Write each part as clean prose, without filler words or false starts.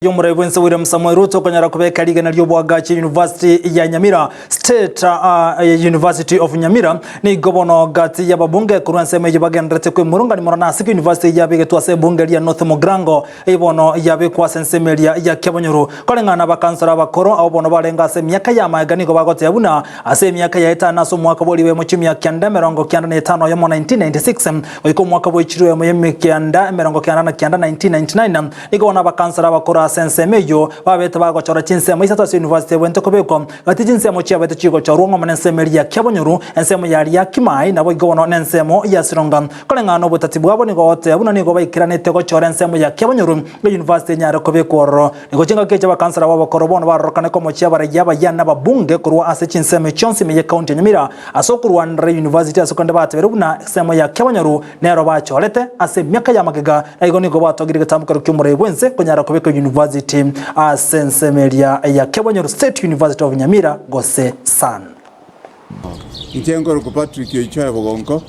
Y'omorai bw'ense William Samoei Ruto okonyara kobeka rigena ri'oboagachi University ya Nyamira, State University of Nyamira, nigo bono gati y'ababunge korwa ensemo eyio bagendererete kwemurungania mono nase ki university eyio yabegetwe ase ebunge ria North Mugirango eyio bono yabekwa ase ensemo eria ya Kiabonyoru. Koreng'ana nabakansora abakoro abwo bono barenge ase emiaka y'amaega nigo bagoteba buna ase emiaka ya etano ase omwaka bw'eriba chimia kianda 95 oyomo 1996 goika omwaka bw'echiro emo y'emikianda 99 1999 Nigo bono abakansara abakoro ase ensemo eyio babete bagochora chinsemo isato ase university ebwenerete kobekwa gati chinsemo chiabete chigochorwa ng'omo nensemo eria ya Kiabonyoru, ensemo ya Riakimai, naboigo bono nensemo ya Sironga. Koreng'ana nobotati bwabo nigo goteba buna nigo baikeranete gochora ensemo ya Kiabonyoru ng'a university enyare kobekwa ororo. Nigo chingaki echi abakansara b'abakoro bono barorokane komochia abaraiya abayia na ababunge korwa ase chinsemo chionsi ime y'ecounty ya Nyamira ase okorwanera university ase korende bateberwe buna ensemo ya Kiabonyoru Nero bachorete ase emiaka ya magega, na igo nigo batogire egetambokero ki'omorai bw'ense konyara kobeka university ase ensemo eria ya Kiabonyoru State University of Nyamira gose SUN. Inche nkorokwa Patrick Oichoe Bogonko,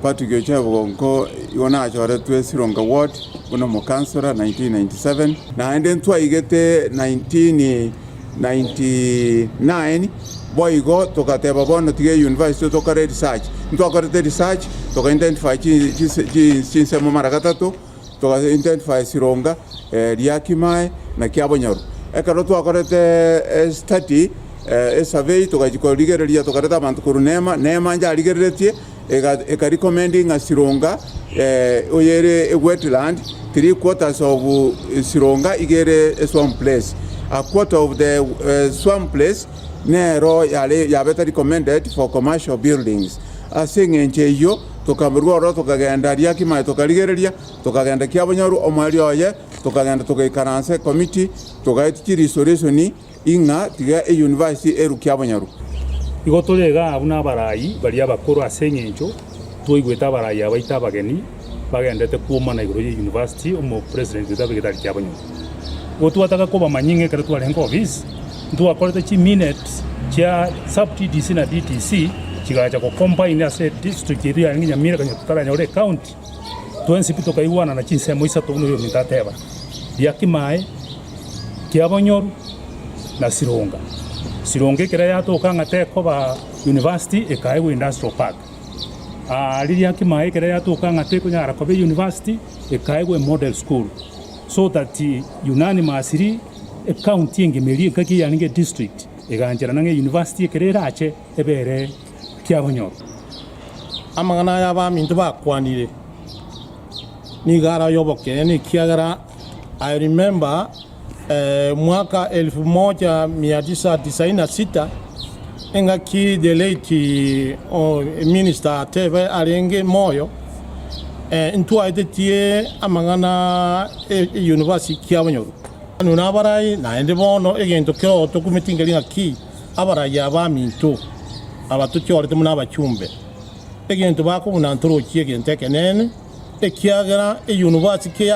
Patrick Oichoe Bogonko igo nachoretwe Sironga Ward buna omokansora 1997, naende ntwaigete 1999 boigo togateba bono tiga euniversity tokore research, ntwakorete research toka identify chinsemo mara gatato, toka identify Sironga, Riakimae na Kiabonyoru. Ekero twakorete estudy, esurvey togachia korigereria tokareta abanto korwa Neema, Neema ncharigereretie eka recommend ng'a Sironga oyere ewetland, 3/4 of Sironga iga ere eswamp place, a quarter of the swamp place nero yare yabete recommended for commercial buildings. Ase eng'encho eyio tokaberwa ororo tokagenda aria Kimae tokarigereria, tokagenda Kiabonyoru omoerio oye, tokagenda togaikaransa ecommittee, togaetia chiresolutioni ing'a tiga euniversity erwe Kiabonyoru. Igo tore igaa buna abarai baria abakoro ase eng'encho twaigwete abarai abaito abageni bagendete kwomana igoro ye university omo president oito abegete aria Kiabonyoru. Igo twataka kobamanyia ng'a ekero twarenge ofisi ntwakorete chi minutes chia sub TDC na DTC chigacha go combine ase district yaito yarenge Nyamira konya totaranyora ecounty. Twensi pi tokaigwanana chinsemo isato buna oyominto ateba, Riakimae, Kiabonyoru na Sironga. Sironga ekero yatoka ng'a tekoba university ekaegwa industrial park. Aaria Riakimae ekero yatoka ng'a tekonyara koba university ekaegwa emodel school so that unanimously ecounty engima eria engaki eyarenge edistrict egancherana ng'a university ekero erache ebere Kiabonyoru. Amang'ana aya abaminto bakwanire nigo are ay'obokeene, ekiagera I remember mwaka elfu moja mia tisa tisaini na sita, engaki the late minister Atebe arenge moyo, ntwaetetie amang'ana e university Kiabonyoru. Nuna abarai, naende bono egento kero tokumeti nkeri ng'aki abarai abaminto aba tochorete buna abachumbe, egento bakobuna ntorochie egento ekenene, ekiagera eyunivasiti.